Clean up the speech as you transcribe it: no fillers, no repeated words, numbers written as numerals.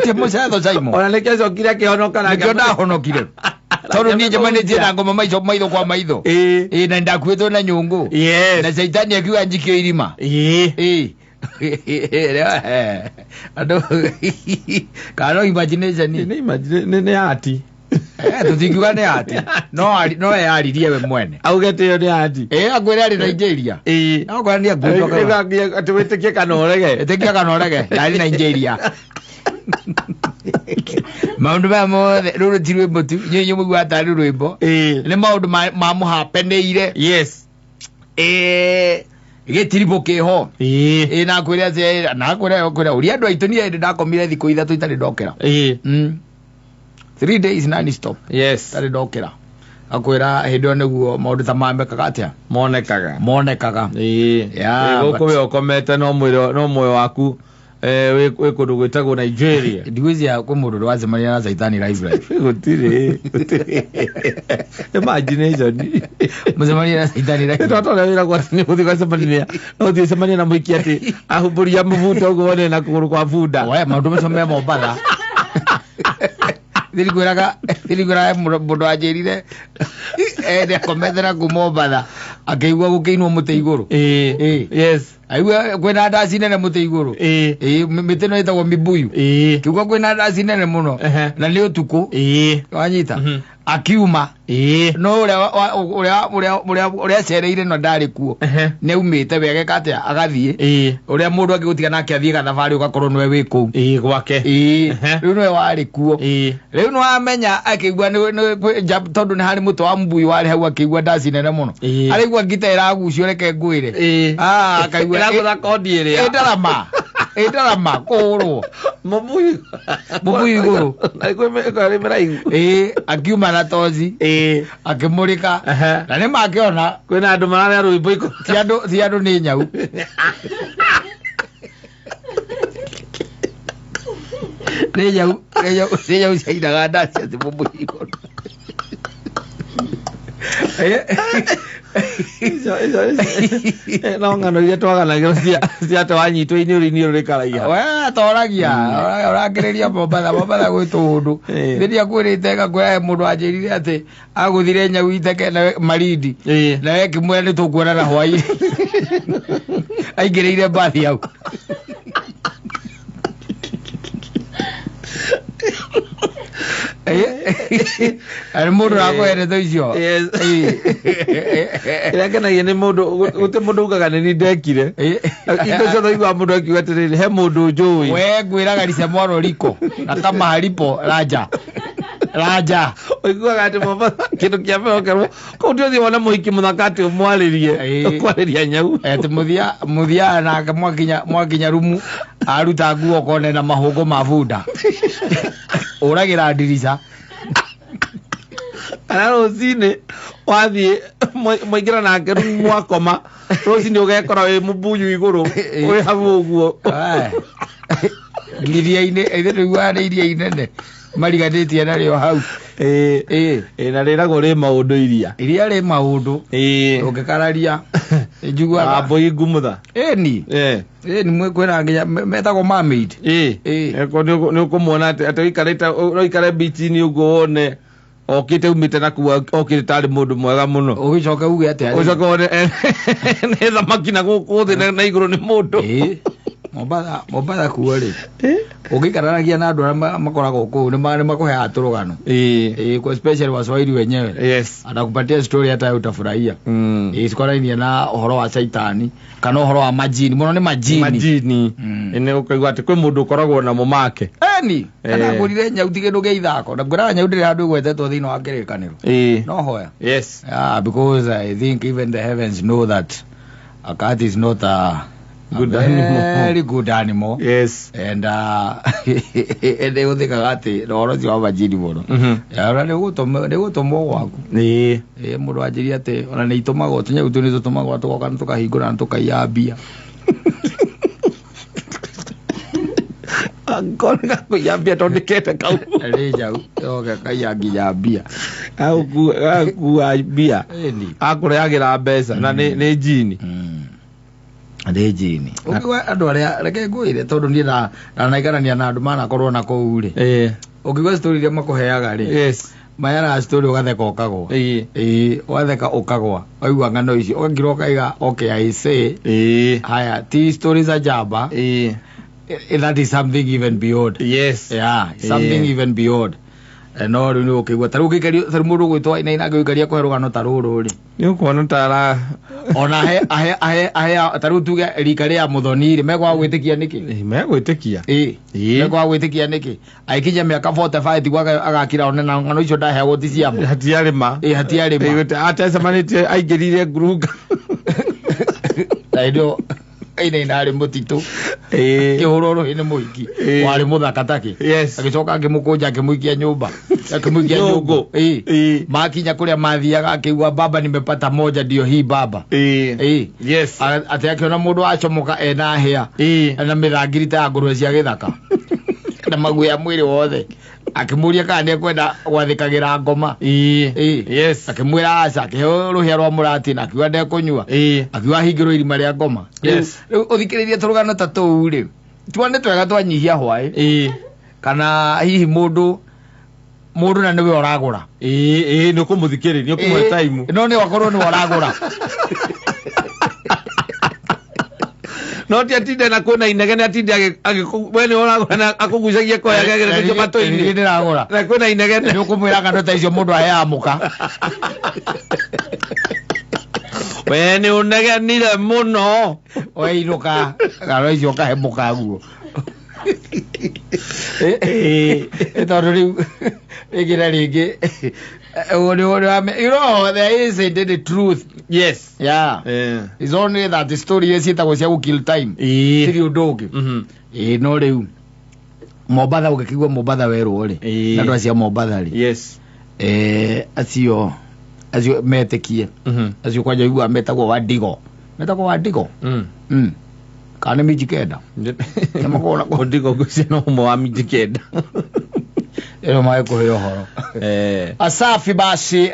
Ti mũcetho Simon. Ona nĩkĩo acokire akĩhonoka na Nĩkĩo ndahonokire. Tondũ niĩ njemanĩtie na ngoma maico maitho kwa maitho. Ĩĩ. Ĩĩ na ndakuĩtwo na nyũngũ. Yes. Na caitani akiuga njikio irima. Ĩĩ. Ĩĩ. Andũ kana no imagination. Nĩ imagine nĩ ati. Eh, tũtingiuga nĩ ati. No no eyaririe we mwene. Auge atĩ ĩyo nĩ ati. Ĩĩ akwĩra arĩ Nigeria. Ĩĩ. No kwĩra nĩ akuĩtwo kana. Atĩ wĩtĩkie kana ũrege. Ĩtĩkia kana ũrege. Ndarĩ Nigeria. Maũndũ maya mothe rũrũ ti rwĩmbo tu inyuĩ inyuĩ mũiguaga tarĩ rwĩmbo. Ĩĩ. Nĩ maũndũ mamũhapenĩire. Yes. Ĩĩ gĩtiribũ kĩho. Ĩĩ. Ĩĩ na kwĩra atĩ na kwĩra kwĩra ũria andũ aitũ niĩ hĩndĩ ndakomire thikũ ithatũ itarĩ ndokĩra. Ĩĩ. 3 days non stop. Yes. Itarĩ ndokĩra. Akwĩra hĩndĩ ĩyo nĩguo maũndũ ta maya mekaga atĩa? Monekaga. Monekaga. Ĩĩ. Yeah, Ĩĩ, gũkũ but- we ũkomete no mwĩrĩ no muoyo waku eh, wĩ kũndũ gwĩtagwo Nigeria. Ndigwĩciria kwĩ mũndũ ũrĩ wacemania na caitani live live. Gũtirĩ. Gũtirĩ. Imagination. Mũcemania na caitani live. Twatwara wĩra gwa nĩ gũthiĩ gwacemania no ũthiĩ ũcemanie na mũikia atĩ ahumbũria mũbuto ũguo wone na kũgũrũ kwa bunda. We maũndũ macio me Mombatha. Thirikwĩraga mũndũ wanjĩrire nĩ akomete kuu Mombatha akĩigua gũkĩinwo mũtĩ igũrũ. Ĩĩ. Ĩĩ. Yes. Aigua kwĩna ndaci nene mũtĩ igũrũ. Ĩĩ. Ĩĩ mĩtĩ ĩno ĩtagwo mibuyu. Ĩĩ. Kiuga kwĩna ndaci nene mũno Ehe. na nĩ ũtukũ Ĩĩ. wanyita Mhm. akiuma Ĩĩ. no ũrĩa ũrĩa ũrĩa ũrĩa ũrĩa acereire no ndarĩ kuo Ehe. nĩ aumĩte we ageka atĩa agathiĩ Ĩĩ. ũrĩa mũndũ angĩgũtiga nake athiĩ gathabarĩ ũgakorwo nĩwe wĩ kũu. Ĩĩ gwake. Ĩĩ Ehe. rĩu nĩwe warĩ kuo. Ĩĩ. Rĩu nĩ wamenya akĩigua tondũ nĩ harĩ mũtĩ wa mbuyu warĩ hau akĩigua ndaci nene mũno. Ĩĩ. Araigua ngita ĩragucio reke ngwĩre. Ĩĩ. Ah, akaigua Ĩragũtha kondi ĩrĩa. ĩ ndarama ĩ ndarama kũhũrwo Mũbuyu. Mũbuyu igũrũ. Na kwĩ mĩraihu. Ĩĩ akiuma na toci Ĩĩ. akĩmũrĩka Ehe. na nĩ makĩona Kwĩna andũ mararĩa rwĩmbo ikũ. ti andũ ti andũ nĩ nyau. Nĩ nyau nĩ nyau nĩ nyau ciainaga ndaci atĩ mũbuyu igũrũ. Icio no ng'ano iria twaganagĩrwo cia atĩ wanyitwo iniũrũ iniũrũ rĩkaraiha. We toragia ũrakĩrĩria Mombatha Mombatha gwĩ tũũndũ. Ĩĩ. Rĩrĩa kwĩrĩte ngakwĩra he mũndũ wanjĩrire atĩ agũthire nyau iteke na Malindi. Ĩĩ. Na we kĩmwĩra nĩ tũkuonana hwaĩ-inĩ. Aingĩrĩire mbathi hau. Arĩ mũndũ ũrakũhe icio. Yes. Ĩĩ. Kĩrĩa ngenagia nĩ mũndũ gũtirĩ mũndũ ugaga nĩ niĩ ndekire. Ĩĩ. Hingo ciothe ũiguaga mũndũ akiuga atĩrĩrĩ he mũndũ njũĩ. We ngwĩraga rica mwaro riko na kama halipo raja raja. Ũiguaga atĩ Mombatha kĩndũ kĩa mbere ũkerwo kũu ti ũthiĩ wone mũhiki mũthaka atĩ ũmwarĩrie Ĩĩ. ũkwarĩria nyau. Ati muthia muthia nake mwakinya mwakinya rumu aruta nguo kone na mahũngũ ma bunda ũragĩra ndirica. Kana rũcinĩ wathiĩ mwaingĩra nake rumu mwakoma rũcinĩ ũgekora wĩ mũbuyu igũrũ wĩ hau ũguo. Iria-inĩ ithe tũiguaga nĩ iria inene mariganĩtie narĩo hau. Ĩĩ. Ĩĩ. Ĩĩ na rĩragwo rĩ maũndũ iria. Iria rĩ maũndũ Ĩĩ. ũngĩkararia njiguaga Mbũi ngumutha. ĩni Ĩĩ. ĩni kwĩna nginya metagwo mermaid. Ĩĩ. Ĩĩ. Eko nĩ ũkũmuona atĩ atĩ ũikarĩte ũikare bichi-inĩ ũguo wone okĩte umĩte na kũu okĩte tarĩ mũndũ mwega mũno. Ũgĩcoke uge atĩa rĩu? Ũcoke wone nĩ thamaki na gũkũ thĩ na igũrũ nĩ mũndũ. Ĩĩ. Mombatha Mombatha kuo rĩ ũngĩikaranagia na andũ arĩa makoragwo kũu nĩ makũheaga tũrũgano. Ĩĩ. Ĩĩ, kwa especially Waswahili wenyewe. Yes. Anakupatia story hata wewe utafurahia. Ĩĩ, cikonainie na ũhoro wa caitani kana ũhoro wa majini mũno nĩ majini. Majini. Nĩ ũkaigua atĩ kwĩ mũndũ ũkoragwo namo make. Eni kana ngũrire nyau ti kĩndũ kĩa ithako na ngwĩraga nyau ndĩrĩ handũ ĩgwetetwo thĩinĩ wa kĩrĩkanĩro. Ĩĩ. No hoya. Yes. Yeah, because I think even the heavens know that a cat is not a Good a animal. very good animal. Yes. And nĩ ũthikaga atĩ na ũhoro ũcio wa majini mũno. Ona nĩ gũtũmwo gwaku. Ĩĩ. Ĩĩ mũndũ anjĩria atĩ ona nĩ itũmagwo tũnyau tũu nĩ tũtũmagwo tũgoka na tũkahingũra na tũkaiya mbia. Angorwo gakũiya mbia tondũ nĩkete kau. Nĩ nyau yoka kaiya nginya mbia. Gagũkua mbia. Ĩni. Akũrehagĩra mbeca na nĩ jini. Nĩ njini ũkiuga andũ arĩa, reke ngwĩre, tondũ niĩ ndanaikarania na andũ manakorwo na kũu rĩ, ũkiuga story iria makũheaga rĩ, mayara story ũgatheka ũkagwa. Ĩĩ, ũgatheka ũkagwa waigua ng'ano icio, ũgakira ũkaiga, okay, I say, haya ti story za jaba. That is something even beyond. Yeah, something even beyond. No rĩu nĩ ũkĩigua ta rĩu ũngĩikario, ta rĩu mũndũ ũgwĩtwo Wainaina angĩũikaria kũhe rũgano ta rũrũ rĩ, Nĩ ũkuona ta ara ona ahe ahe ahe ahe ta rĩu tuge rika rĩa Mũthoni rĩ, mekwaga gwĩtĩkia nĩkĩ? Megwĩtĩkia. Ĩĩ, mekwaga gwĩtĩkia nĩkĩ agĩkinyia mĩaka 45 tiguo agakira one na ng'ano icio ndaheagwo ti ciama? Hatiarĩ ma. Ĩĩ, hatiarĩ ma. Atecemanĩtie aingĩrire ngurunga. Na hĩndĩ ĩyo Wainaina arĩ mũtitũ, kĩhũrwo rũhĩ nĩ mũhiki warĩ mũthaka takĩ. Agĩcoka akĩmũkũnja, akĩmũikia nyũmba, akĩmũikia Nyũngũ. nyũngũ. Ĩĩ, makinya kũrĩa mathiaga, akĩigua, "Baba, nimepata moja, ndio hii baba." Ĩĩ. Atĩ akĩona mũndũ acomoka ena hĩa na mĩthangiri ta ya ngũrwe cia gĩthaka na maguoya mwĩrĩ wothe, akĩmũria kana nĩekwenda gwathĩkagĩra ngoma. Ĩĩ. Akĩmwĩra aca, akĩheo rũhĩa rwa mũratina, akiuga ndekũnyua. Akiuga ahingĩrwo irima rĩa ngoma. Rĩu ũthikĩrĩrie tũrũgano ta tũu rĩ, tuone twega twanyihia hwaĩ, kana hihi mũndũ na nĩwe ũragũra. Ĩĩ, nĩ ũkũmũthikĩrĩria, ũkũmũhe time. No nĩ wakorwo nĩwe ũragũra. No ti atinde na kwĩna inegene, atinde we nĩ ũragũra na akũgucagia koya gagĩra kĩo Niĩ matũ-inĩ ndĩragũra. Na kwĩna inegene. Nĩ ũkũmwĩra ng'ano ta icio mũndũ aheaga mũka. We nĩ ũnegenire mũno. Wainũka ng'ano icio ũkahe mũka guo. Tondũ rĩu rĩngĩ na rĩngĩ there is indeed the truth. Yeah. It's only that the story iria ciĩtagwo cia gũ kill time, tirĩ ũndũ ũngĩ. Ĩĩ, no rĩu Mombatha, ũngĩkĩigua Mombatha werwo rĩ, na andũ acio a Mombatha rĩ, acio metĩkie, acio kwanja iguaga metagwo Wandigo, metagwo Wandigo. Kana nĩ Mijikenda? Nĩ makoragwo na Ũndigo ngwĩciria no ũmwe wa Mijikenda. Ĩno magĩkũhe ũhoro. Asafi basi.